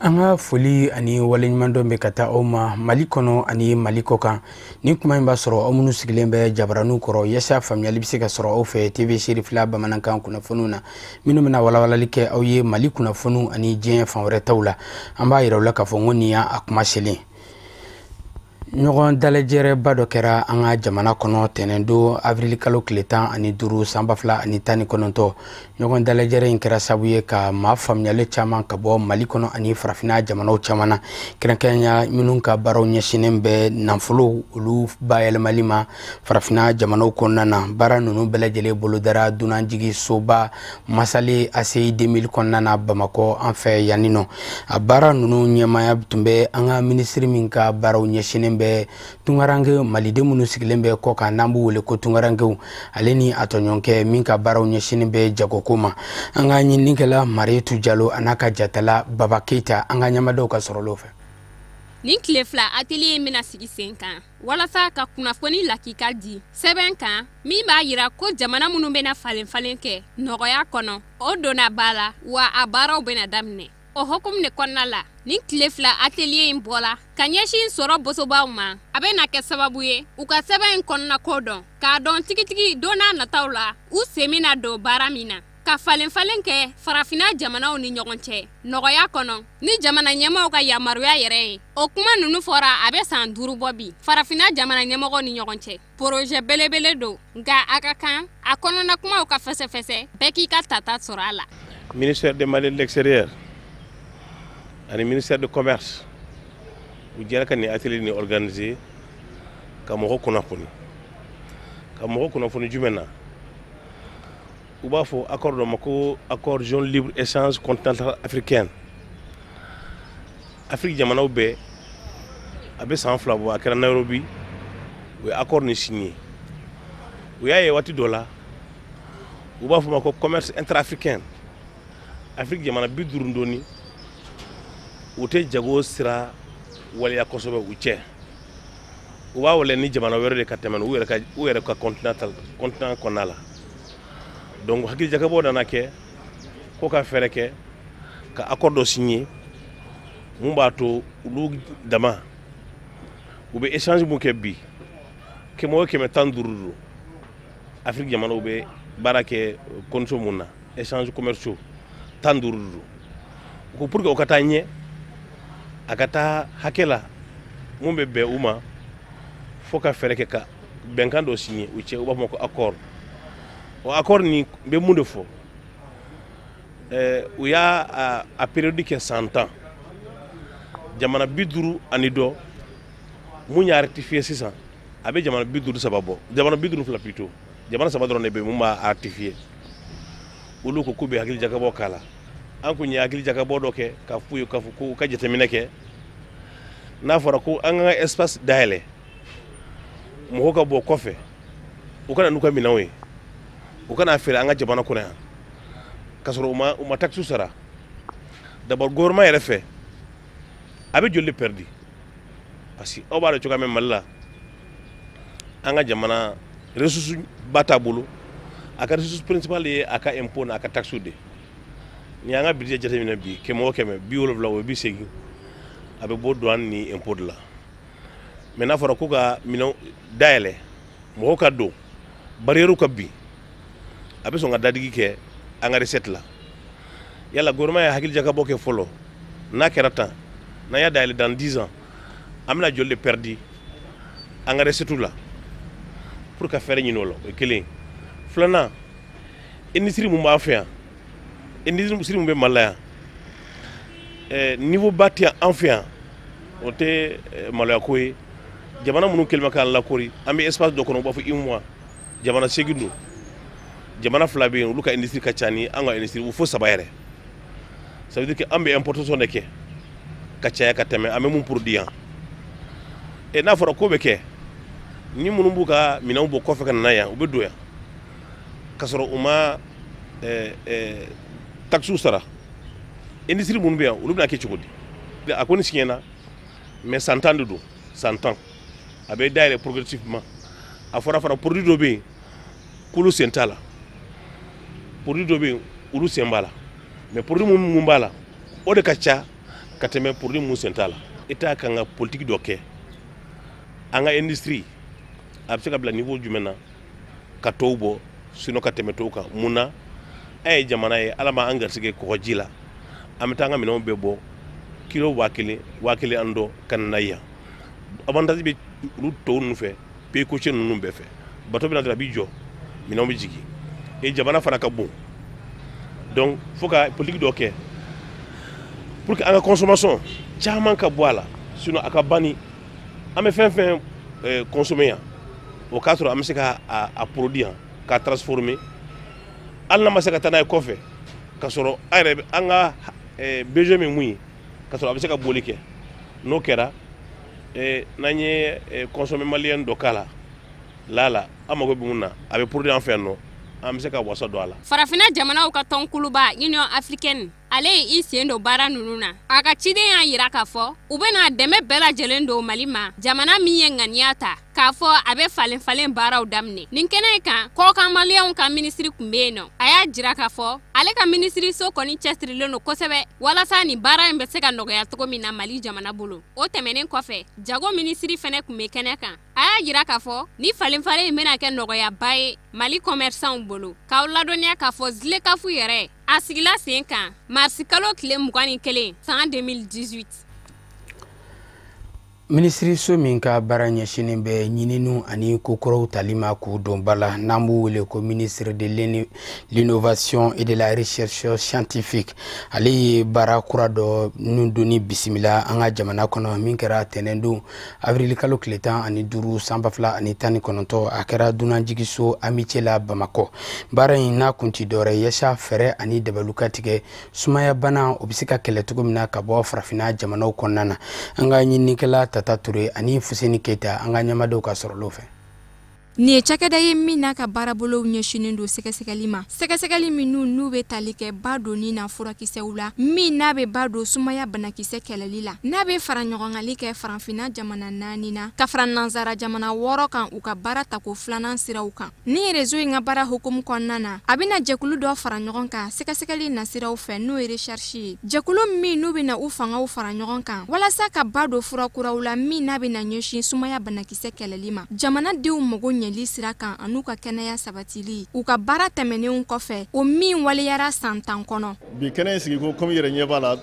An ka foli ani waleɲumandɔn bɛ ka taa aw ma Mali kɔnɔ ani Mali kɔ kan. Ni kuma in b'a sɔrɔ aw minnu sigilen bɛ jabaraniw kɔrɔ, yaasa faamuyali bɛ se ka sɔrɔ aw fɛ TV Serifila bamanankan kunnafoniw na, minnu bɛna walawalali kɛ aw ye Mali kunnafoniw ani diɲɛ fan wɛrɛ taw la. An b'a yira u la k'a fɔ ko nin y'a kuma selen. Ɲɔgɔn dalajɛrɛba dɔ kɛra an ka jamana kɔnɔ tɛnɛn don avril kalo tile 15 san 2019. Ɲɔgɔn dalajɛrɛ in kɛra sababu ye ka maa faamuyali caman ka bɔ Mali kɔnɔ ani farafinna jamanaw caman na, kɛrɛnkɛrɛnya minnu ka baaraw ɲɛsinnen bɛ nafolo olu bayɛlɛmali ma farafinna jamanaw kɔnɔna na. Baara ninnu bɛɛ lajɛlen bolodara dunanjigi soba masale ACI 2000 kɔnɔna na Bamakɔ an fɛ yanni nɔ. A baara ninnu ɲɛmaaya tun bɛ an ka minisiri min ka baaraw ɲɛsinnen bɛ tunkaranke maliden minnu sigilen bɛ kɔ kan, n'an b'u wele ko tunkarankew, ale ni a tɔɲɔgɔnkɛ min ka baaraw ɲɛsinnen bɛ jagoko ma. An ka ɲininikɛla Marietu Jalo a n'a ka jatala Baba Keyita, an ka ɲɛmadaw ka sɔrɔlaw fɛ. Nin tile 2 atelier in bɛna sigi sen kan walasa ka kunnafoni lakika di sɛbɛn kan min b'a yira ko jamana minnu bɛna falen falen kɛ nɔgɔya kɔnɔ, o donna ba la wa a baaraw bɛna daminɛ. O hukumu de kɔnɔna la, nin tile 2 atelier in bɔla ka ɲɛsin sɔrɔ bosobaw ma. A bɛna kɛ sababu ye u ka sɛbɛn in kɔnɔna ko dɔn, k'a dɔn tigitigi don n'a nataw la u sen bɛna don baara min na, ka falen falen kɛ farafinna jamanaw ni ɲɔgɔn cɛ nɔgɔya kɔnɔ ni jamana ɲɛmɔgɔw ka yamaruya yɛrɛ ye. O kuma ninnu fɔra a bɛ san 5 bɔ bi farafinna jamana ɲɛmɔgɔw ni ɲɔgɔn cɛ. Projet belebele don, nka a ka kan a kɔnɔna kumaw ka fɛsɛfɛsɛ, bɛɛ k'i ka tata sɔrɔ a la. Ministère des Maliens de l'extérieur ani ministère de commerce u jɛra ka nin atelier nin organiser ka mɔgɔ kunnafoni. Ka mɔgɔ kunnafoni jumɛn na? U b'a fɔ accord dɔ ma ko accord zone libre échange continentale africaine. Afrique jamanaw bɛɛ, a bɛ san 2 bɔ, a kɛra Nairobi, u ye accord nin signé. U y'a ye waati dɔ la u b'a fɔ ma ko commerce intra-africain. Afrique jamana 50 dɔɔni u tɛ jago sira waleya kosɛbɛ u cɛ. U b'a waleya ni jamana wɛrɛ de ka tɛmɛ u yɛrɛ ka continent kɔnɔna la. Donc hakili jakabɔ nana kɛ ko ka fɛɛrɛ kɛ ka accord dɔ signé mun b'a to olu dama u bɛ échange mun kɛ bi, 100 o 115 don. Afrique jamanaw bɛ baara kɛ condition mun na, échange commerciaux 15 don. U ko pour que o ka taa ɲɛ, a ka taa hakɛ la mun bɛ bɛn u ma, fo ka fɛɛrɛ kɛ ka bɛnkan dɔ signé u cɛ, u b'a fɔ ma ko accord. O accord nin bɛ mun de fɔ? U y'a a période kɛ san 10, jamana 50 ani dɔ mun y'a rectifier sisan, a bɛ jamana 53 bɔ, jamana 52 plutôt, jamana 3 dɔrɔn de bɛ yen mun b'a rectifier. Olu ko k'u bɛ hakili jakabɔ k'a la. An kun ye hakili jakabɔ dɔ kɛ k'a f'u ye k'a fɔ ko u ka jateminɛ kɛ, n'a fɔra ko an ka espace dayɛlɛ mɔgɔw ka bɔ kɔfɛ, u ka na n'u ka minɛnw ye, u kana feere an ka jamana kɔnɔ yan k'a sɔrɔ u ma taxe sara. D'abord gouvernement yɛrɛ fɛ a bɛ joli de perdu, parce que aw b'a dɔn cogoya min Mali la an ka jamana ressource ba t'a bolo. A ka ressource principale ye a ka impôt n'a ka taxe de. Ni y'an ka budget jateminɛ bi, 100 o 100, 70 o 80 a bɛ bɔ douane ni impôt de la. Mais n'a fɔra ko ka minɛnw dayɛlɛ mɔgɔw ka don, barrière ka bin, a bɛ sɔn ka dadigi kɛ an ka recette la. Yala gouvernement ye hakili jakabɔ kɛ fɔlɔ, n'a kɛra tan, n'an y'a dayɛlɛ dans 10 ans, an bɛna joli de perdu an ka recette la pour ka fɛɛrɛ ɲini o la. O ye kelen ye. Filanan, industrie mun b'an fɛ yan, industrie mun bɛ Mali la yan, niveau ba tɛ an fɛ yan, o tɛ maloya ko ye. Jamana minnu kɛlen bɛ k'an lakori, an bɛ espace dɔ kɔnɔ, u b'a fɔ UEMOA, jamana 8 don. Jamana 2 bɛ yen, olu ka industrie ka ca ni an ka industrie, u fo 3 yɛrɛ. Ça veut dire que an bɛ importation de kɛ ka caya ka tɛmɛ an bɛ mun produit yan. Et n'a fɔra ko bɛ kɛ, ni minnu b'u ka minɛnw bɔ kɔfɛ ka na yan, u bɛ don yan k'a sɔrɔ u ma taxes sara. Industrie minnu bɛ yan, olu bɛna kɛ cogo di? A kɔni siɲɛna, mais san 10 de don, san 10 a bɛ dayɛlɛ progressivement. A fɔra fana produit dɔ bɛ yen k'olu sen t'a la, produit dɔ bɛ yen olu sen b'a la, mais produit mun b'a la o de ka ca Ka tɛmɛ produit mun sen t'a la. État kan ka politique dɔ kɛ, an ka industrie a bɛ se ka bila niveau jumɛn na ka tɔw bɔ, sinon ka tɛmɛ tɔw kan. Mun na an ye jamana ye, Ala ma an garisɛgɛ kɔgɔji la, an bɛ taa an ka minɛnw bɛɛ bɔ kilo 1000, 1000 an dɔ ka na yan. Avantage bɛ olu tɔw ninnu fɛ, pays côtier ninnu bɛɛ fɛ. Bateau bɛ na dɔrɔn, a b'i jɔ, minɛnw bɛ jigin, et jamana fana ka bon. Donc fo ka politique dɔ kɛ pour que an ka consommation caman ka bɔ a la, sinon a ka banni. An bɛ fɛn fɛn consommer yan, o k'a sɔrɔ an bɛ se ka a produit yan, k'a transformer, hali n'a ma se ka taa n'a ye kɔfɛ, ka sɔrɔ an yɛrɛ an ka besoin bɛ mun ye, ka sɔrɔ a bɛ se ka boli kɛ. N'o kɛra, n'an ye consommer malien dɔ k'a la, la an mago bɛ mun na, a bɛ produit an fɛ yan nɔ, an bɛ se ka wasa don a la. Farafinna jamanaw ka tɔnkuluba Union africaine, ale ye i sen don baara ninnu na. A ka ciden y'a yira k'a fɔ u bɛna dɛmɛ bɛɛ lajɛlen don Mali ma, jamana min ye ŋaniya ta k'a fɔ a bɛ falen falen baaraw daminɛ. Nin kɛnɛ kan, kɔkan maliyɛnw ka minisiri tun bɛ yen nɔ. A y'a jira k'a fɔ ale ka minisiriso kɔni cɛsirilen don kosɛbɛ walasa nin baara in bɛ se ka nɔgɔya cogo min na Mali jamana bolo. O tɛmɛnen kɔfɛ, jago minisiri fɛnɛ tun bɛ kɛnɛ kan. A y'a jira k'a fɔ ni falen falen in bɛna kɛ nɔgɔyaba ye Mali commerçants bolo. K'aw ladɔnniya k'a fɔ ZLECAf yɛrɛ a sigila sen kan marisi kalo tile 21 san 2018. Minisiriso min ka baara ɲɛsinnen bɛ ɲininiw ani kokuraw tali ma k'u don ba la, n'an b'u wele ko ministre de l'innovation et de la recherche scientifique, ale ye baara kura dɔ nun donni bisimila an ka jamana kɔnɔ, min kɛra tɛnɛn don avril kalo tile 15 san 2019. A kɛra dunanjigiso Amitié la Bamakɔ. Baara in n'a kun ti dɔwɛrɛ yaasa fɛɛrɛ ani dabaliw ka tigɛ sumayabana o bɛ se ka kɛlɛ cogo min na ka bɔ farafinna jamanaw kɔnɔna na. An ka ɲininikɛla Tata Touré ani Fuseni Keita, an ka ɲɛmadenw ka sɔrɔlo fɛ. Nin ye cakɛda ye min n'a ka baarabolow ɲɛsinnen don sɛgɛsɛgɛli ma, sɛgɛsɛgɛli minnu n'u bɛ tali kɛ ba donni na furakisɛw la, min n'a bɛ ba don sumaya banakisɛ kɛlɛli la, n'a bɛ fara ɲɔgɔngali kɛ farafinna jamana 4 na, ka fara nansara jamana 6 kan u ka baara tako filanan siraw kan. Ni réseau in ka baara hukumu kɔnɔna na, a bɛna jɛkulu dɔ fara ɲɔgɔn kan sɛgɛsɛgɛli nasiraw fɛ, n'o ye recherche ye, jɛkulu min n'u bɛna u fangaw fara ɲɔgɔn kan walasa ka ba don fura kuraw la, min n'a bɛna ɲɛsin sumaya banakisɛ kɛlɛli ma, jamanadenw mago ɲɛli sira kan an'u ka kɛnɛya sabatili, u ka baara tɛmɛnenw kɔfɛ, o min waleyara san 10 kɔnɔ. Bi kɛnɛ in sigi ko komi yɛrɛ ɲɛ b'a la,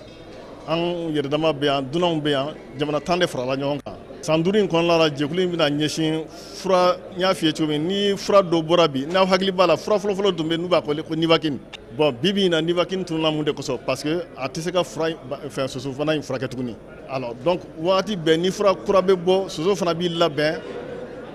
an yɛrɛdama bɛ yan, dunanw bɛ yan, jamana 10 de farala ɲɔgɔn kan. San 5 in kɔnɔna la, jɛkulu in bɛna ɲɛsin fura, n y'a f'i ye cogo min, ni fura dɔ bɔra bi, n'aw hakili b'a la, fura fɔlɔfɔlɔ tun bɛ n'u b'a wele ko Nivaquine. Bon, bi bi in na, Nivaquine tununna mun de kosɔn? Parce que a tɛ se ka fura fɛn soso fana in furakɛ tuguni. Alors donc wagati bɛɛ ni fura kura bɛ bɔ, soso fana b'i labɛn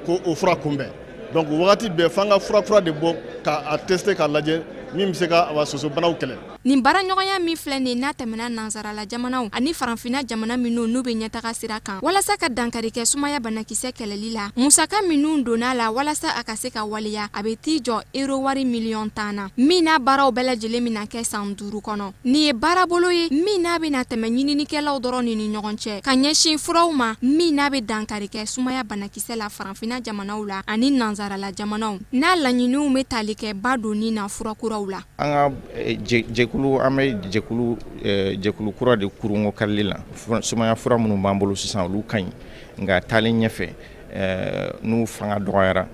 ko o fura kunbɛn. Donc wagati bɛɛ f'an ka fura kura de bɔ k'a tester, k'a lajɛ min bɛ se ka soso banaw kɛlɛ. Nin baaraɲɔgɔnya min filɛ nin n'a tɛmɛna nansarala jamanaw ani farafinna jamana minnu n'u bɛ ɲɛtaga sira kan walasa ka dankari kɛ sumaya banakisɛ kɛlɛli la, musaka minnu donna la walasa a ka se ka waleya, a bɛ t'i jɔ euro wari miliyɔn 10 na, min n'a baaraw bɛɛ lajɛlen bɛna kɛ san 5 kɔnɔ. Nin ye baarabolo ye min n'a bɛna tɛmɛ ɲininikɛlaw dɔrɔn ni ɲɔgɔn cɛ ka ɲɛsin furaw ma, min n'a bɛ dankari kɛ sumaya banakisɛ la farafinna jamanaw la ani nansarala jamanaw, n'a laɲiniw bɛ tali kɛ ba donni na fura kuraw la. An ka jɛkulu, an bɛ jɛkulu kura de kurunko karili la. Sumaya fura minnu b'an bolo sisan, olu ka ɲi, nka taalen ɲɛfɛ n'u fanga dɔgɔyara,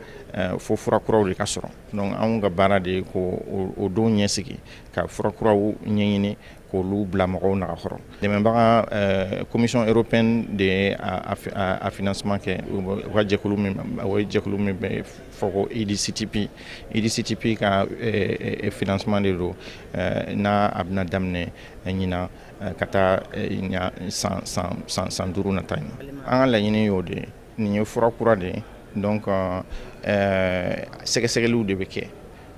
fo fura kuraw de ka sɔrɔ. Donc anw ka baara de ye ko o don ɲɛsigi ka fura kuraw ɲɛɲini k'olu bila mɔgɔw nagakɔrɔ. Dɛmɛbaga commission européenne de ye a financement kɛ, u ka jɛkulu min, o ye jɛkulu min bɛ fɔ ko EDCTP. EDCTP ka financement de don, n'a a bɛna daminɛ ɲinan ka taa san 5 nata in na. An ka laɲini y'o de ye. Nin ye fura kura de ye, donc sɛgɛsɛgɛliw de bɛ kɛ,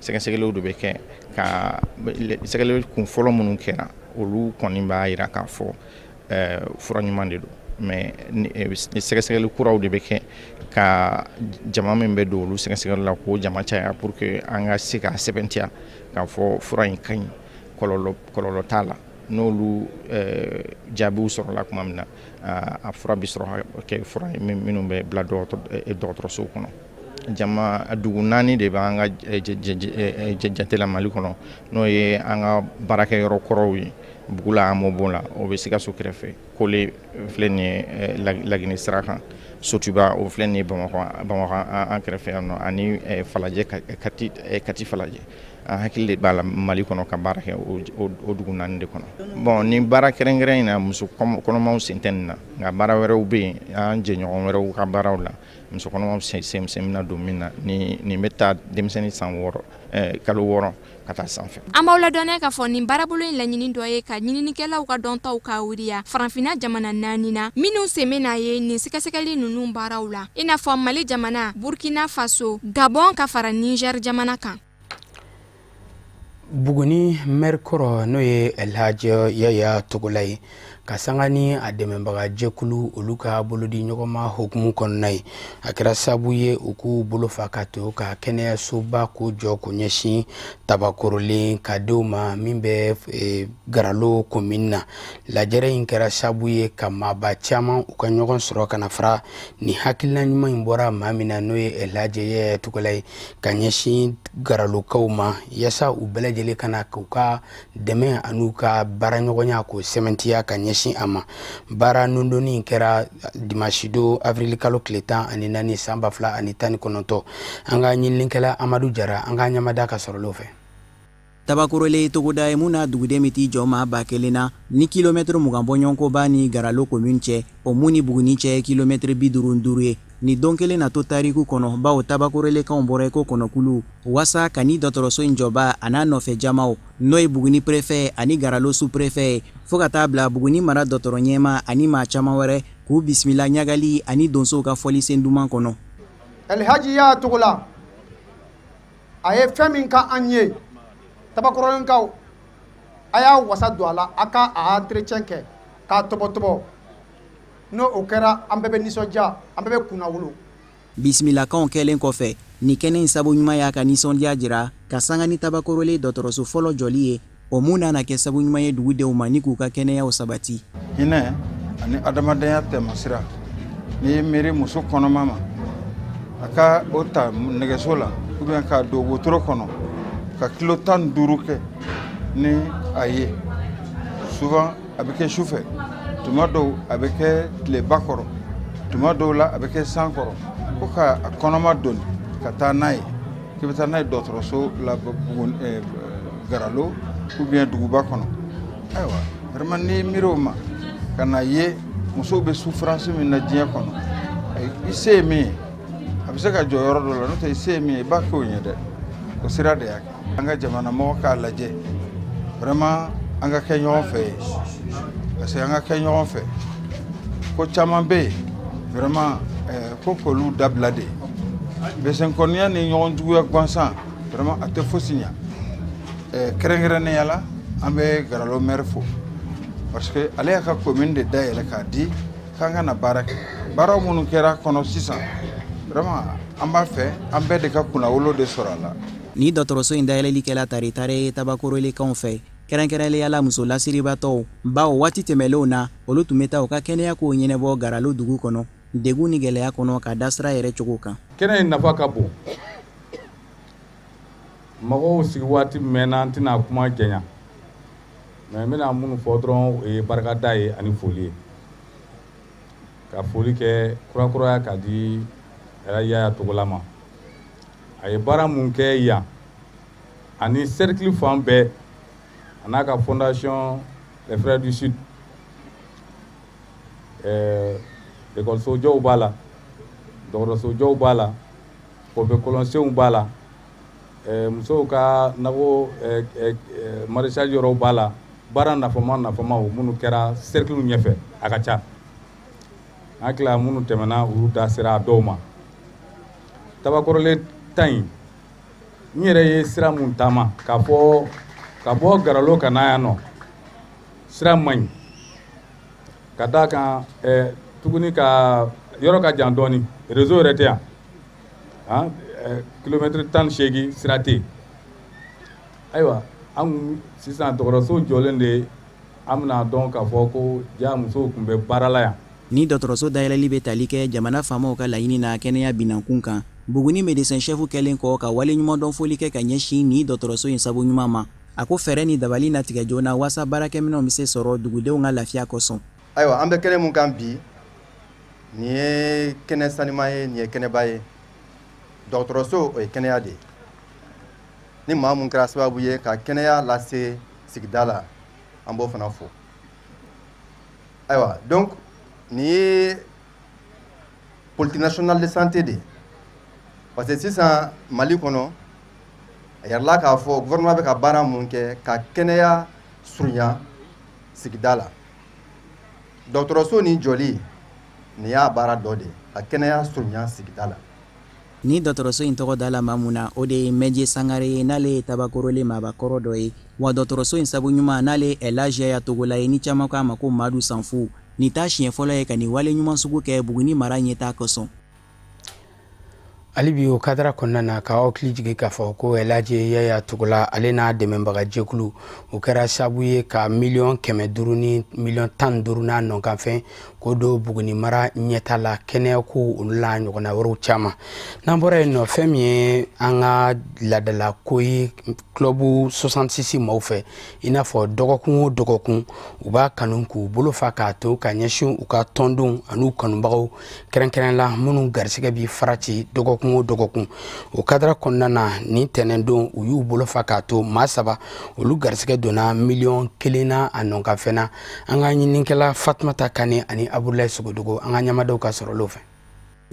sɛgɛsɛgɛliw de bɛ kɛ ka sɛgɛsɛgɛli kun fɔlɔ minnu kɛra, olu kɔni b'a jira k'a fɔ fura ɲuman de don, mais sɛgɛsɛgɛli kuraw de bɛ kɛ ka jama min bɛ don olu sɛgɛsɛgɛli la k'o jama caya pour que an ka se k'a sɛbɛntiya k'a fɔ fura in ka ɲi, kɔlɔlɔ t'a la. N'olu jaabiw sɔrɔla tuma min na, a fura bɛ sɔrɔ ka kɛ fura ye minnu bɛ bila dɔgɔtɔrɔsow kɔnɔ. Jama dugu 4 de b'an ka jate la Mali kɔnɔ, n'o ye an ka baarakɛyɔrɔ kɔrɔw ye. Bugula Amobo la, o bɛ Sikaso kɛrɛfɛ. Kole filɛ nin ye Laginɛ sira kan, Sotuba o filɛ nin ye Bamakɔ an kɛrɛfɛ yan nɔ, ani Falajɛ, Kati Falajɛ. An hakili de b'a la Mali kɔnɔ ka baara kɛ o dugu 4 de kɔnɔ. Bon, ni baara kɛrɛnkɛrɛn in na, muso kɔnɔmaw sen tɛ nin na, nka baara wɛrɛw bɛ yen, an jɛɲɔgɔn wɛrɛw ka baaraw la, muso kɔnɔmaw sen bɛna don min na. Ni nin bɛ taa denmisɛnnin san 6, kalo 6 ka taa sanfɛ. An b'aw ladɔnniya k'a fɔ nin baarabolo in laɲini dɔ ye ka ɲininikɛlaw ka dɔntaw ka wuriya farafinna jamana 4 na minnu sen bɛ n'a ye nin sɛgɛsɛgɛli ninnu baaraw la, i n'a fɔ Mali jamana, Burkina Faso, Gabon ka fara Niger jamana kan. Buguni maire kɔrɔ n'o ye Elhaji Yaya Togola ye, ka sanga ni a dɛmɛbaga jɛkulu olu ka bolodi ɲɔgɔnma hukumu kɔnɔna ye, a kɛra sababu ye u k'u bolo fa ka to ka kɛnɛyasoba ko jɔ k'o ɲɛsin Tabakorolen ka denw ma min bɛ Garalo commune na. Lajɛrɛ in kɛra sababu ye ka maaba caman u ka ɲɔgɔn sɔrɔ ka na fara ni hakilina ɲuman in bɔra maa min na n'o ye Elhaji Yaya Togola ye ka ɲɛsin Garalokaw ma, yaasa u bɛɛ lajɛlen ka na k'u ka dɛmɛ an'u ka baaraɲɔgɔnya k'o sɛmɛntiya ka ɲɛsin a ma. Baara nundonni kɛra dimanche don avril kalo tile 14 san 2019. An ka ɲininikɛla Amadu Jara, an ka ɲamada ka sɔrɔlo fɛ. Tabakorole togoda ye mun na duguden bɛ t'i jɔ maa 1000 na ni kilomɛtiri 20 bɔɲɔgɔnkoba ni Garalo commune cɛ, o mun ni Buguni cɛ ye kilomɛtiri 55 ye. Ni don kelen na to tariku kɔnɔ, bawo Tabakorolekaw bɔra i ko kɔnɔkulu waasa ka ni dɔgɔtɔrɔso in jɔba a n'a nɔfɛ jamaw, n'o ye Buguni préfet ani Garalo sous-préfet ye, fo ka taa bila Buguni mara dɔgɔtɔrɔ ɲɛma ani maa caman wɛrɛ k'u bisimila ɲagali ani donsow ka fɔlisen duman kɔnɔ. Elhaji Yaya Togola a ye fɛn min ka an ye Tabakorolenkaw, a y'a wasa don a la, a ka a entretien kɛ k'a tɔbɔtɔbɔ, n'o o kɛra an bɛɛ bɛ nisɔndiya, an bɛɛ bɛ kunnawolo. Bisimilakanw kɛlen kɔfɛ, nin kɛnɛ in sabu ɲuman y'a ka nisɔndiya jira ka sanga ni Tabakorole dɔgɔtɔrɔso fɔlɔ jɔli ye, o mun nana kɛ sabu ɲuman ye dugudenw ma ni k'u ka kɛnɛyaw sabati. Hinɛ ani adamadenya tɛmɛsira, n'i ye miiri muso kɔnɔma ma, a ka o ta nɛgɛso la ou bien k'a don wotoro kɔnɔ ka kilo 15 kɛ ni a ye, souvent a bɛ kɛ sufɛ, tuma dɔw a bɛ kɛ tileba kɔrɔ, tuma dɔw la a bɛ kɛ san kɔrɔ, ko ka a kɔnɔma doni ka taa n'a ye, k'i bɛ taa n'a ye dɔgɔtɔrɔso la Garalo ou bien duguba kɔnɔ. Ayiwa, vraiment n'i miiri o ma ka na ye musow bɛ souffrance min na diɲɛ kɔnɔ, i se ye min ye a bɛ se ka jɔ yɔrɔ dɔ la, n'o tɛ i se ye min ye i b'a kɛ o ɲɛ dɛ. O sira de y'a kɛ. An ka jamana mɔgɔ k'a lajɛ vraiment an ka kɛ ɲɔgɔn fɛ ye, parce que an ka kɛ ɲɔgɔn fɛ ko caman bɛ yen vraiment ko k'olu dabila de. Bɛsɛnkɔniya ni ɲɔgɔn juguya gansan vraiment a tɛ fosi ɲa. Kɛrɛnkɛrɛnnenya la an bɛ Garalo maire fo, parce que ale y'a ka commune de dayɛlɛ k'a di k'an ka na baara kɛ. Baara minnu kɛra kɔnɔ sisan vraiment an b'a fɛ an bɛɛ de ka kunnawolo de sɔrɔ a la. Ni dɔgɔtɔrɔso in dayɛlɛli kɛla taritare ye Tabakorolekaw fɛ, kɛrɛnkɛrɛnnenya la muso lasiribatɔw, bawo waati tɛmɛlenw na olu tun bɛ taa u ka kɛnɛya kow ɲɛnabɔ Garalo dugu kɔnɔ degun ni gɛlɛya kɔnɔ ka da sira yɛrɛ cogo kan. Kɛnɛ in nafa ka bon, mɔgɔw sigi waati mɛnna, an tɛna kuma janya, mais n bɛna minnu fɔ dɔrɔn o ye barikada ye ani foli ye, ka foli kɛ kurakuraya ka di Yaya Togola ma. A ye baara mun kɛ yan ani cercle fan bɛɛ, a n'a ka fondation les Frères du Sud, ekɔlisojɔw b'a la, dɔgɔtɔrɔsojɔw b'a la, kɔfɛ b'a la, musow ka nakɔ maraîchage yɔrɔw b'a la, baara nafama minnu kɛra cercle ɲɛfɛ a ka ca. An hakili minnu tɛmɛna olu da sera a dɔw ma. Tabakorole ta in, n yɛrɛ ye sira mun taama k'a fɔ ka bɔ Garalo ka na yan nɔ, sira man ɲi ka d'a kan tuguni ka yɔrɔ ka jan dɔɔni, réseau yɛrɛ tɛ yan, han, kilomɛtiri 18 sira tɛ yen. Ayiwa, an sisan dɔgɔtɔrɔso jɔlen de, an bɛna dɔn k'a fɔ ko ja musow tun bɛ baara la yan. Ni dɔgɔtɔrɔso dayɛlɛli bɛ tali kɛ jamana faamaw ka laɲini na kɛnɛya binankun kan. Buguni médecin chef kɛlen kɔ ka waleɲumandɔn foli kɛ ka ɲɛsin ni dɔgɔtɔrɔso in sabu ɲuman ma, a ko fɛɛrɛ ni dabali na tigɛ joona waasa baarakɛminɛnw bɛ se sɔrɔ dugudenw ka lafiya kosɔn. Ayiwa, an bɛ kɛnɛ mun kan bi, nin ye kɛnɛ sanima ye, nin ye kɛnɛba ye. Dɔgɔtɔrɔso, o ye kɛnɛya de ye. Ni maa mun kɛra sababu ye ka kɛnɛya lase sigida la, an b'o fana fo. Ayiwa, donc nin ye politique nationale de santé de ye, parce que sisan Mali kɔnɔ, a yɛrɛla k'a fɔ gouvernement bɛ ka baara mun kɛ ka kɛnɛya surunya sigida la. Dɔgɔtɔrɔso nin jɔli, nin y'a baara dɔ de ye ka kɛnɛya surunya sigida la. Ni dɔgɔtɔrɔso in tɔgɔ dala maa mun na, o de ye Mɛje Sangare ye, n'ale ye Tabakorole maabakɔrɔ dɔ ye. Wa dɔgɔtɔrɔso in sabu ɲuman, n'ale ye Elhaji Yaya Togola ye, ni caman k'a ma ko Madu Sanfu, nin t'a siɲɛ fɔlɔ ye ka nin wale ɲuman sugu kɛ Buguni mara ɲɛtaa kosɔn. Hali bi o kadara kɔnɔna na, ka aw hakili jigin k'a fɔ ko Elhaji Yaya Togola, ale n'a dɛmɛbaga jɛkulu, o kɛra sababu ye ka 500 millions ni 15 millions n'a nɔkanfɛn k'o don Buguni mara ɲɛta la, kɛnɛyako olu la ɲɔgɔnna wɛrɛw caman. N'an bɔra yen nɔ, fɛn min ye an ka laadalako ye Club 66 maaw fɛ, i n'a fɔ dɔgɔkun o dɔgɔkun, u b'a kanu k'u bolo fa k'a to ka ɲɛsin u ka tɔndenw an'u kanubagaw, kɛrɛnkɛrɛn la minnu garisɛgɛ bi farati dɔgɔkun o dɔgɔkun. O kadara kɔnɔna na, nin tɛnɛndon, u y'u bolo fa k'a to maa saba, olu garisɛgɛ donna 1 million na a nɔkanfɛn na. An ka ɲininikɛla Fatumata Kane ani Abudulayi Sogodogo, an ka ɲamadenw ka sɔrɔlenw fɛ.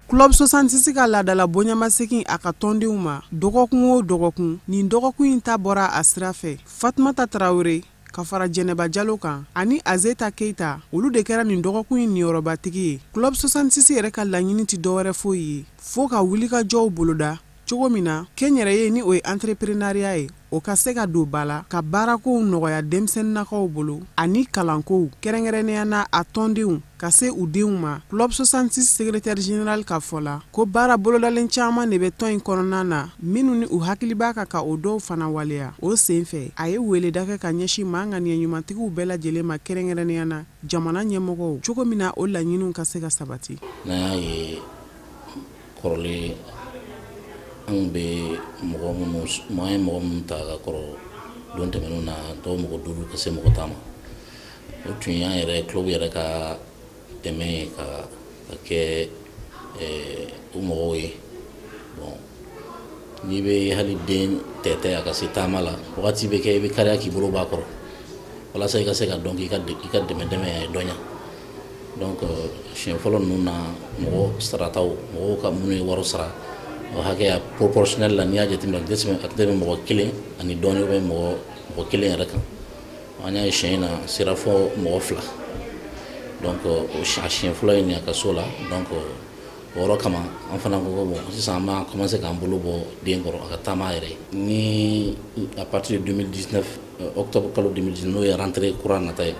Club 66 ka laadala bonyamasegin a ka tɔndenw ma dɔgɔkun o dɔgɔkun, nin dɔgɔkun in ta bɔra a sira fɛ. Fatumata Tarawele ka fara Jɛnɛba Jalo kan ani Azeta Keyita, olu de kɛra nin dɔgɔkun in niyɔrɔbatigi ye. Club 66 yɛrɛ ka laɲini tɛ dɔwɛrɛ foyi ye fo ka wulikajɔw boloda cogo min na kɛnyɛrɛye, ni o ye entrepreneuriat ye, o ka se ka don ba la ka baarakow nɔgɔya denmisɛnninnakaw bolo ani kalankow, kɛrɛnkɛrɛnnenya na a tɔndenw ka se u denw ma. Club 66 secrétaire général ka fɔ la ko baara bolodalen caman de bɛ tɔn in kɔnɔna na, minnu ni u hakili b'a kan ka o dɔw fana waleya. O sen fɛ, a ye weleda kɛ ka ɲɛsin maa ŋaniya ɲumantigiw bɛɛ lajɛlen ma, kɛrɛnkɛrɛnnenya na jamana ɲɛmɔgɔw, cogo min na o laɲiniw ka se ka sabati. N'an y'a ye kɔrɔlen, anw bɛ mɔgɔ minnu, an ye mɔgɔ minnu ta ka kɔrɔ don tɛmɛnenw na, dɔw mɔgɔ 5 ka se mɔgɔ 10 ma, o tun y'an yɛrɛ club yɛrɛ ka dɛmɛ ye ka kɛ o mɔgɔw ye. Bon, n'i bɛ hali den tɛtɛ a ka se taama la, wagati bɛ kɛ i bɛ kariya k'i bolo b'a kɔrɔ walasa i ka se ka dɔn k'i ka dɛmɛ dɛmɛ a ye dɔ ɲa. Donc siɲɛ fɔlɔ ninnu na, mɔgɔ sarataw, mɔgɔw ka minnu ye wari sara, o hakɛya proportionnel la, n'i y'a jateminɛ, a tɛ tɛmɛ mɔgɔ kelen ani dɔɔnin ou bien mɔgɔ kelen yɛrɛ kan. An y'a ye siɲɛ in na, a sera fɔ mɔgɔ fila. Donc o a siɲɛ fɔlɔ ye nin a ka so la. Donc o yɔrɔ kama, an fana ko bon, sisan an b'a commencer k'an bolo bɔ den kɔrɔ a ka taama a yɛrɛ ye. Ni à partir de 2019, octobre kalo 2019, n'o ye rentrée kura nata ye,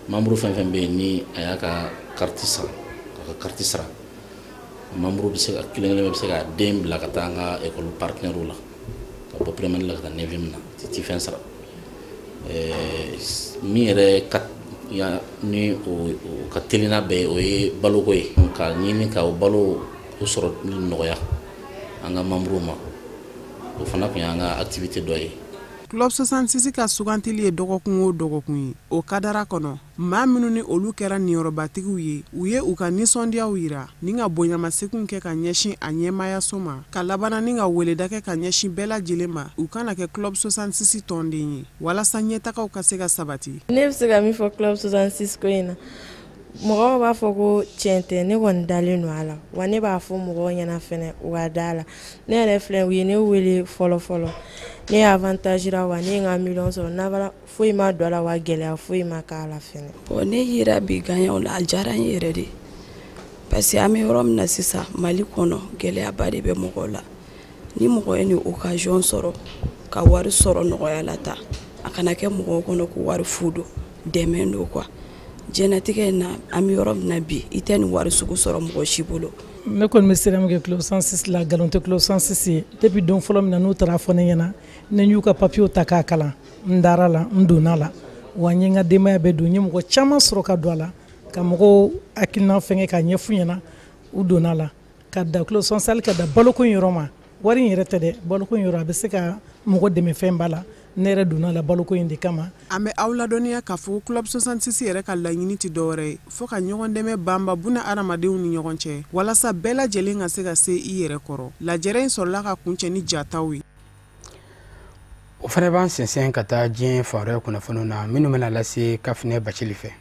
membre fɛn fɛn bɛ yen ni a y'a ka carte san, a ka carte sara, membre bɛ se ka kelen kelen bɛ se ka den bila ka taa an ka école partenaire la, ka bɔ première la ka taa neuvième na, ti fɛn sara. Min yɛrɛ ka ya ni o ka teli n'a bɛɛ ye, o ye baloko ye, ka ɲini ka o balo o sɔrɔ nɔgɔya an ka membre ma. O fana tun y'an ka activité dɔ ye. Club 66 ka sugantili ye dɔgɔkun o dɔgɔkun ye. O kadara kɔnɔ, maa minnu ni olu kɛra niyɔrɔbatigiw ye, u ye u ka nisɔndiyaw yira ni ka bonyamaseginw kɛ ka ɲɛsin a ɲɛmaayaso ma, ka labana ni ka weleda kɛ ka ɲɛsin bɛɛ lajɛlen ma, u kana kɛ Club 66 tɔnden ye walasa ɲɛtagaw ka se ka sabati. Ne bɛ se ka min fɔ Club 66 ko in na, mɔgɔw b'a fɔ ko tiɲɛ tɛ, ne kɔni dalen don a la. Wa ne b'a fɔ mɔgɔw ɲɛna fɛnɛ, u ka da la. Ne yɛrɛ filɛ, u ye ne wele fɔlɔ fɔlɔ, ne ye avantage la, wa ne ye n ka miliyɔn sɔrɔ, nabara foyi ma don a la, wa gɛlɛya foyi ma k'a la fɛnɛ. Bon, ne yera bi gagnant la, a diyara n yɛrɛ de, parce que an bɛ yɔrɔ min na sisan Mali kɔnɔ, gɛlɛyaba de bɛ mɔgɔw la. Ni mɔgɔ ye nin occasion sɔrɔ ka wari sɔrɔ nɔgɔya la ta, a kana kɛ mɔgɔw kɔnɔ ko wari fu don, dɛmɛ don quoi. Diɲɛnatigɛ in na, an bɛ yɔrɔ min na bi, i tɛ nin wari sugu sɔrɔ mɔgɔ si bolo. Ne kɔni bɛ sira min kɛ Club 66 la, nkalon tɛ Club 66 ye. Depuis don fɔlɔ min na n'u taara fɔ ne ɲɛna, ne y'u ka papiyew ta k'a kalan, n dara la, n donna la, wa n ye n ka denbaya bɛɛ don, n ye mɔgɔ caman sɔrɔ ka don a la. ka mɔgɔw hakilina fɛngɛ k'a ɲɛf'u ɲɛna, u donna la ka da club 66 ka da baloko in yɔrɔ ma. Wari in yɛrɛ tɛ dɛ, baloko in yɔrɔ a bɛ se ka mɔgɔ dɛmɛ fɛn ba la. Ne yɛrɛ donna la baloko in de kama. An bɛ aw ladɔnniya k'a fɔ club 66 yɛrɛ ka laɲini tɛ dɔwɛrɛ ye fo ka ɲɔgɔn dɛmɛ banba buna hadamadenw ni ɲɔgɔn cɛ, walasa bɛɛ lajɛlen ka se ka se i yɛrɛ kɔrɔ. Lajɛrɛ in sɔrɔla ka kuncɛ ni jataw ye. O fana b'an sɛnsɛn ka taa diɲɛ fan wɛrɛ kunnafoniw na minnu bɛna lase Kafinɛ Bacili fɛ.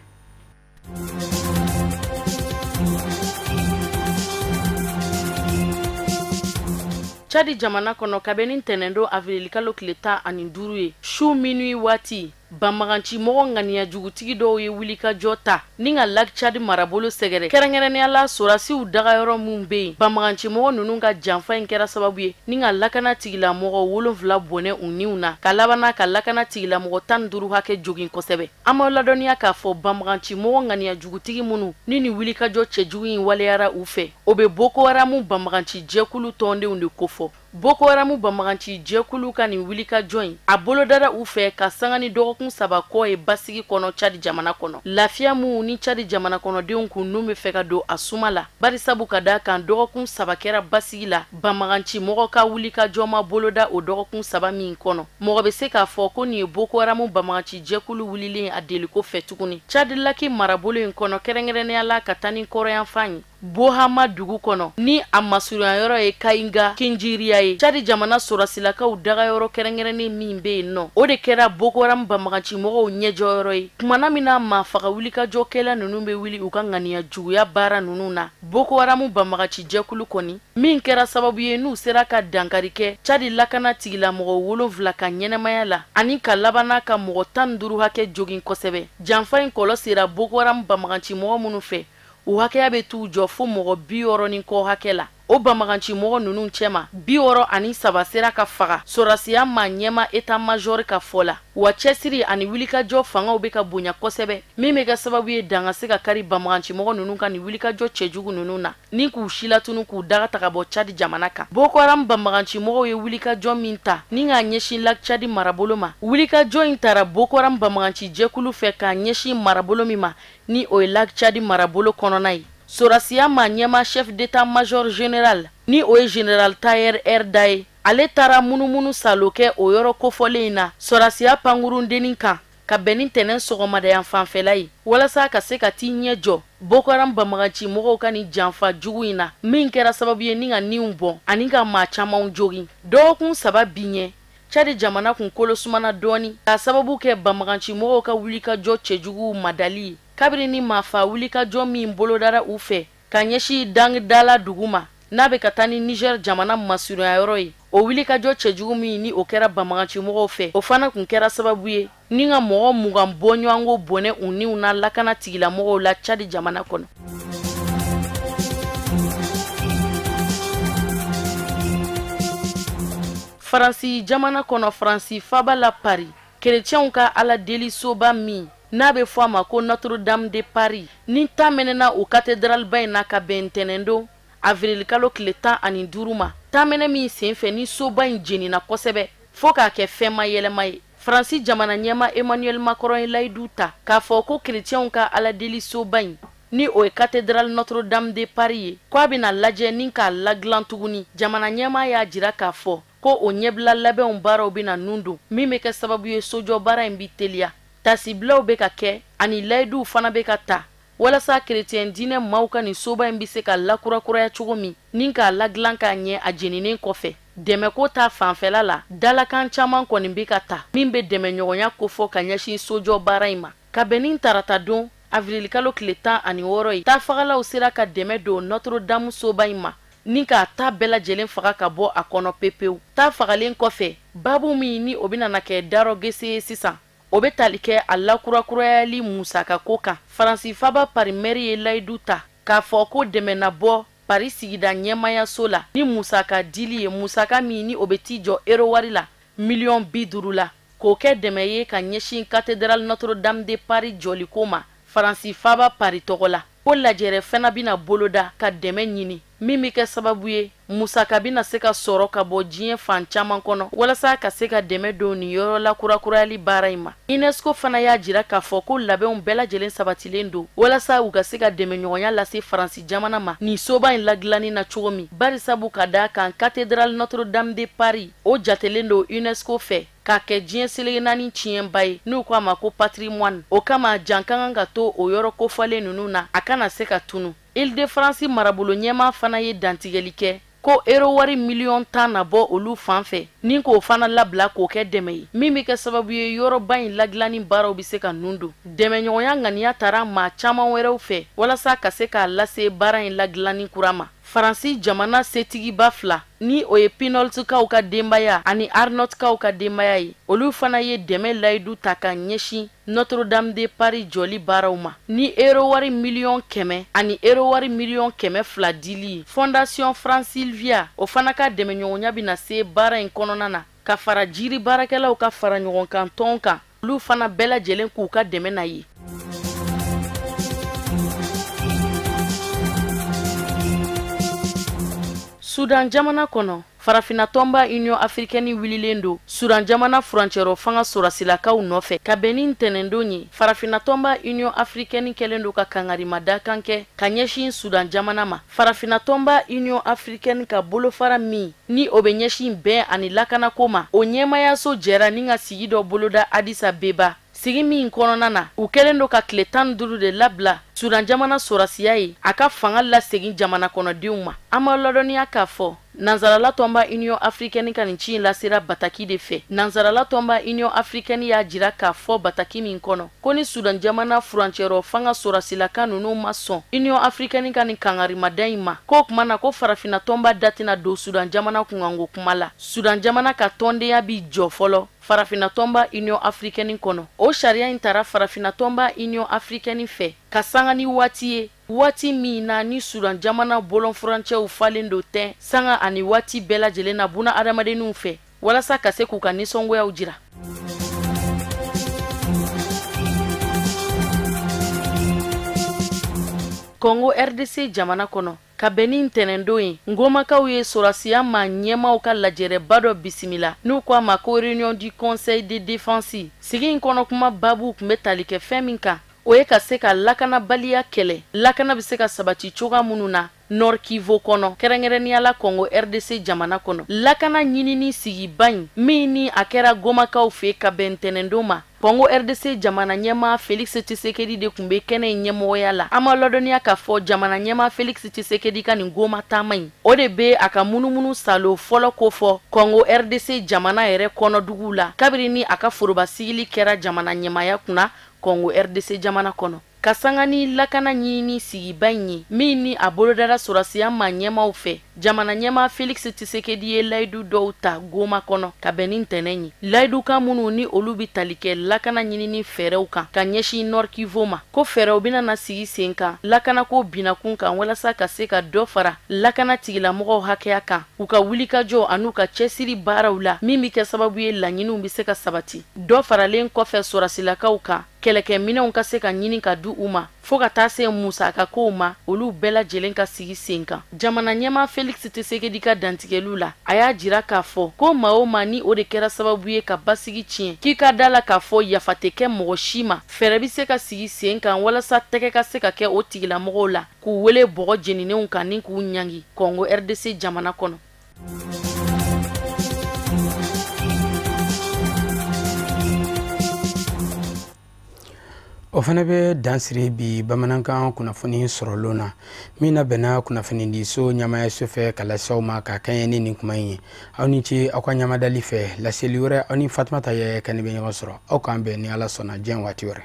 Tchad jamana kɔnɔ kabini ntɛnɛndon avirilikalo tile 15 ye su minuit waati, banbaganci mɔgɔ ŋaniya jugutigi dɔw ye wulikajɔ ta ni ka Lac Tchad marabolo sɛgɛrɛ, kɛrɛnkɛrɛnnenya la sɔrɔdasiw dagayɔrɔ minnu bɛ yen. Banbaganci mɔgɔ ninnu ka janfa in kɛra sababu ye ni ka lakana tigilamɔgɔ 7 bɔnɛ u niw na, ka laban ka lakana tigilamɔgɔ 15 hakɛ jogin kosɛbɛ. An b'aw ladɔnniya k'a fɔ banbaganci mɔgɔ ŋaniya jugutigi minnu ni wulikajɔ cɛjugu in waleyara u fɛ, o bɛ Boko Haram banbaganci jɛkulu tɔndenw de kofɔ. Boko Haram banbaganci jɛkulu ka nin wulikajɔ in a bolodara u fɛ ka sanga ni dɔgɔkun 3 kɔ ye basigi kɔnɔ Tchad jamana kɔnɔ. Lafiya mun ni Tchad jamana kɔnɔdenw kun nun bɛ fɛ ka don a suma la, barisabu ka da kan dɔgɔkun 3 kɛra basigi la, banbaganci mɔgɔ ka wulikajɔ ma boloda o dɔgɔkun 3 min kɔnɔ. Mɔgɔ bɛ se k'a fɔ ko nin ye Boko Haram banbaganci jɛkulu wulilen a deliko fɛ tuguni Tchad laki marabolo in kɔnɔ, kɛrɛnkɛrɛnnenya la ka taa ni kɔrɔyanfan ye Bohama dugu kɔnɔ ni a masurunyayɔrɔ ye Kayinga Kinjiriya ye. Tchad jamana sɔrɔsilakaw dagayɔrɔ kɛrɛnkɛrɛnnen min bɛ yen nɔ, o de kɛra Boko Haram banbaganci mɔgɔw ɲɛjɔyɔrɔ ye. Kumana min na maa faga wulikajɔkɛla ninnu bɛ wuli u ka ŋaniya juguya baara ninnu na, Boko Haram banbaganci jɛkulu kɔni min kɛra sababu ye n'u sera ka dankari kɛ Tchad lakana tigilamɔgɔ 7 ka ɲɛnamaya la ani ka laban ka mɔgɔ 15 hakɛ jogin kosɛbɛ. Janfa in kɔlɔ sera Boko Haram banbaganci mɔgɔ minnu fɛ, u hakɛya bɛ t'u jɔ fo mɔgɔ 60 ni kɔ hakɛ la. O banbaganci mɔgɔ ninnu cɛma 63 sera ka faga sɔrɔdasiya maa ɲɛma état major ka fɔ la. Wa cɛsiri ani wulikajɔ fangaw bɛ ka bonya kosɛbɛ, min bɛ kɛ sababu ye dan ka se ka kari banbaganci mɔgɔ ninnu ka nin wulikajɔ cɛjugu ninnu na ni k'u silatunu k'u daga ta ka bɔ Tchad jamana kan. Boko Haram banbaganci mɔgɔw ye wulikajɔ min ta ni k'a ɲɛsin Lac Tchad marabolo ma, wulikajɔ in taara Boko Haram banbaganci jɛkulu fɛ k'a ɲɛsin marabolo min ma ni o ye Lac Tchad marabolo kɔnɔna ye. Sɔrɔdasiya maa ɲɛma chef d'état-major général ni o ye général Taher Erda ye, ale taara munumunu salo kɛ o yɔrɔ kofɔlen in na sɔrɔdasiya pankurundennin kan ka bɛn ni ntɛnɛn sɔgɔmada fanfɛla ye, walasa ka se ka t'i ɲɛ jɔ Boko Haram banbaganci mɔgɔw ka nin janfa jugu in na min kɛra sababu ye ni ka niw bɔn ani ka maa camanw jogin. Dɔgɔkun 3 bi ɲɛ, Tchad jamana kun kolo sumana dɔɔni k'a sababu kɛ banbaganci mɔgɔw ka wulikajɔ cɛjuguw madali ye, kabiri ni maafa wulikajɔ min bolodara u fɛ ka ɲɛsin Dangdala dugu ma n'a bɛ ka taa ni Niger jamana masurunyayɔrɔ ye. O wulikajɔ cɛjugu min ni o kɛra banbaganci mɔgɔw fɛ, o fana kun kɛra sababu ye ni ka mɔgɔ 20 bɔɲɔgɔnko bɔnɛ u niw na lakana tigilamɔgɔw la Tchad jamana kɔnɔ. Faransi jamana kɔnɔ, Faransi faaba la Paris, kerecɛnw ka Ala delisoba min n'a bɛ fɔ a ma ko Notre-Dame de Paris, ni ta mɛnɛna o cathédrale in na ka bɛn ntɛnɛndon avirilikalo tile 15 ma, taamɛnɛ min senfɛ ni soba in jenina kosɛbɛ fo k'a kɛ fɛn ma yɛlɛma ye. Faransi jamana ɲɛma Emmanuel Macron ye layidu ta k'a fɔ ko kerecɛnw ka Ala delisoba in ni o ye cathédrale Notre-Dame de Paris ye, k'a bɛna lajɛ ni k'a ladilan tuguni. Jamana ɲɛma y'a jira k'a fɔ ko o ɲɛbila labɛnw baaraw bɛna nun don min bɛ kɛ sababu ye sojɔ baara in bi teliya. Tasibilaw bɛ ka kɛ ani layiduw fana bɛ ka ta walasa kerecɛn diinɛ maaw ka nin soba in bɛ se ka lakurakuraya cogo min ni k'a ladilan k'a ɲɛ a jeninen kɔfɛ. Dɛmɛko ta fanfɛla la, dalakan caman kɔni bɛ ka ta min bɛ dɛmɛɲɔgɔnya kofɔ ka ɲɛsin sojɔ baara in ma. Ka bɛn ni tarata don avirilikalo tile 16 ye, tafagalaw sera ka dɛmɛ don Notre Dame soba in ma ni k'a ta bɛɛ lajɛlen faga ka bɔ a kɔnɔ pepewu. Ta fagalen kɔfɛ, babu min ni o bɛna na kɛ darɔ gese ye sisan, o bɛ tali kɛ a lakurakurayali musakako kan. Faransi faaba Paris maire ye layidu ta k'a fɔ ko dɛmɛna bɔ Paris sigida ɲɛmayaso la ni musaka dili ye, musaka min ni o bɛ t'i jɔ euro wari la miliyɔn 50 la, k'o kɛ dɛmɛ ye ka ɲɛsin cathédrale Notre-Dame de Paris jɔliko ma Faransi faaba Paris tɔgɔ la. Ko lajɛrɛ fana bɛna boloda ka dɛmɛ ɲini min bɛ kɛ sababu ye musaka bɛna se ka sɔrɔ ka bɔ diɲɛ fan caman kɔnɔ walasa ka se ka dɛmɛ don nin yɔrɔ la kurakurayali baara in ma. UNESCO fana y'a jira k'a fɔ ko labɛnw bɛɛ lajɛlen sabatilen don walasa u ka se ka dɛmɛɲɔgɔnya lase Faransi jamana ma nin soba in ladilanni na cogo min, barisabu ka d'a kan cathédrale Notre-Dame de Paris o jatelen don UNESCO fɛ k'a kɛ diɲɛ seleke naani tiɲɛba ye n'u ko a ma ko patrimoine. O kama jan ka kan ka to o yɔrɔ kofɔlen ninnu na, a kana se ka tunu. Île-de-France marabolo ɲɛmaa fana ye dantigɛli kɛ ko euro wari miliyɔn 10 na bɔ olu fan fɛ ni k'o fana labila k'o kɛ dɛmɛ ye min bɛ kɛ sababu ye yɔrɔba in ladilanni baaraw bɛ se ka nun don. Dɛmɛɲɔgɔnya ŋaniya tara maa caman wɛrɛw fɛ walasa ka se k'a lase baara in ladilanni kura ma. Faransi jamana setigiba fila ni o ye Pinaultkaw ka denbaya ani Arnaultkaw ka denbaya ye, olu fana ye dɛmɛ layidu ta ka ɲɛsin Notre-Dame de Paris jɔli baaraw ma ni euro wari miliyɔn 100 ani euro wari miliyɔn 200 dili ye. Fondation France Sylvia o fana ka dɛmɛɲɔgɔnya bɛna se baara in kɔnɔna na ka fara jiri baarakɛlaw ka fara ɲɔgɔn kan tɔn kan, olu fana bɛɛ lajɛlen k'u ka dɛmɛ na ye. Sudan jamana kɔnɔ, farafinna tɔnba Union africaine wulilen don Sudan jamana furancɛrɔ fanga sɔrɔsilakaw nɔfɛ ka bɛn ni ntɛnɛndon ye. Farafinna tɔnba Union africaine kɛlen don ka kangarimadakan kɛ ka ɲɛsin Sudan jamana ma. Farafinna tɔnba Union africaine ka bolofara min ni o bɛ ɲɛsin bɛn ani lakanako ma, o ɲɛmayaso jɛra ni ka sigi dɔ boloda Addis Abeba. Sigi min kɔnɔna na, u kɛlen don ka tile 15 de labila Sudan jamana sɔrɔsiya ye a ka fanga lasegin jamana kɔnɔdenw ma. An b'a ladɔnniya k'a fɔ Nansarala tɔnba Union africaine ka nin ci in lasera bataki de fɛ. Nansarala tɔnba Union africaine y'a jira k'a fɔ bataki min kɔnɔ ko ni Sudan jamana furancɛrɔ fanga sɔrɔsilaka ninnu ma sɔn Union africaine ka nin kangarimada in ma, k'o tuma na ko farafinna tɔnba da tɛna don Sudan jamana kunkanko kuma la. Sudan jamana ka tɔndenya bi jɔ fɔlɔ farafinna tɔnba Union africaine kɔnɔ. O sariya in tara farafinna tɔnba Union africaine fɛ ka sanga ni waati ye, waati min na ni Sudan jamana bɔlɔnfurancɛw falen don tɛ sanga ani waati bɛɛ lajɛlen na buna adamadenninw fɛ walasa ka se k'u ka nisɔngoyaw jira. Congo RDC jamana kɔnɔ, ka bɛn ni ntɛnɛndon ye, ngomakaw ye sɔrɔsiya maa ɲɛmaaw ka lajɛrɛba dɔ bisimila n'u ko a ma ko réunion du conseil de défense. Sigi in kɔnɔ kuma baabu tun bɛ tali kɛ fɛn min kan, o ye ka se ka lakanabaliya kɛlɛ, lakana bɛ se ka sabati cogoya minnu na Nord Kivu kɔnɔ, kɛrɛnkɛrɛnnenya la Congo RDC jamana kɔnɔ. Lakana ɲinini sigiba in min ni a kɛra gomakaw fɛ ka bɛn ntɛnɛndon ma, Congo RDC jamana ɲɛmaa Félix Tshisekedi de tun bɛ kɛnɛ in ɲɛmɔgɔya la. An ma ladɔnniya k'a fɔ jamana ɲɛmaa Félix Tshisekedi ka nin goma taama in, o de bɛ a ka munumunu salo fɔlɔ kofɔ Congo RDC jamana yɛrɛ kɔnɔ duguw la kabiri ni a ka foroba sigili kɛra jamana ɲɛmaaya kunna Congo RDC jamana kɔnɔ. Ka sanga ni lakana ɲinini sigiba in ye min ni a bolodara sɔrɔsiya maa ɲɛmaaw fɛ, jamana ɲɛmaa Félix Tshisekedi ye layidu dɔw ta goma kɔnɔ ka bɛn ni ntɛnɛn ye. Layidukan minnu ni olu bɛ tali kɛ lakana ɲinini fɛɛrɛw kan ka ɲɛsin Nord Kivu ma, ko fɛɛrɛw bɛna na sigi sen kan lakanako binakun kan walasa ka se ka dɔ fara lakana tigilamɔgɔw hakɛya kan u ka wulikajɔ an'u ka cɛsiri baaraw la min bɛ kɛ sababu ye laɲiniw bɛ se ka sabati. Dɔ faralen kɔfɛ sɔrɔsilakaw kan, kɛlɛkɛminɛnw ka se ka ɲini ka di u ma fo ka taa se musaka kow ma, olu bɛɛ lajɛlen ka sigi sen kan. Jamana ɲɛmaa Félix Tshisekedi ka dantigɛliw la, a y'a jira k'a fɔ ko maa o maa ni o de kɛra sababu ye ka basigi tiɲɛ, k'i ka da la k'a fɔ yafa tɛ kɛ mɔgɔ si ma, fɛɛrɛ bɛ se ka sigi sen kan walasa tɛgɛ ka se ka kɛ o tigilamɔgɔw la k'u wele bɔgɔ jeninenw kan ni k'u ɲangi Congo RDC jamana kɔnɔ. O fana bɛ dansiri bi bamanankan kunnafoni sɔrɔlon na min labɛnna kunnafonidiso ɲɛmaayaso fɛ ka lase aw ma ka kɛɲɛ ni nin kuma in ye. Aw ni ce aw ka ɲamadali fɛ. Laseli wɛrɛ aw ni Fatumata Yaya Kane bɛ ɲɔgɔn sɔrɔ. Aw k'an bɛn ni Ala sɔnna diɲɛ waati wɛrɛ.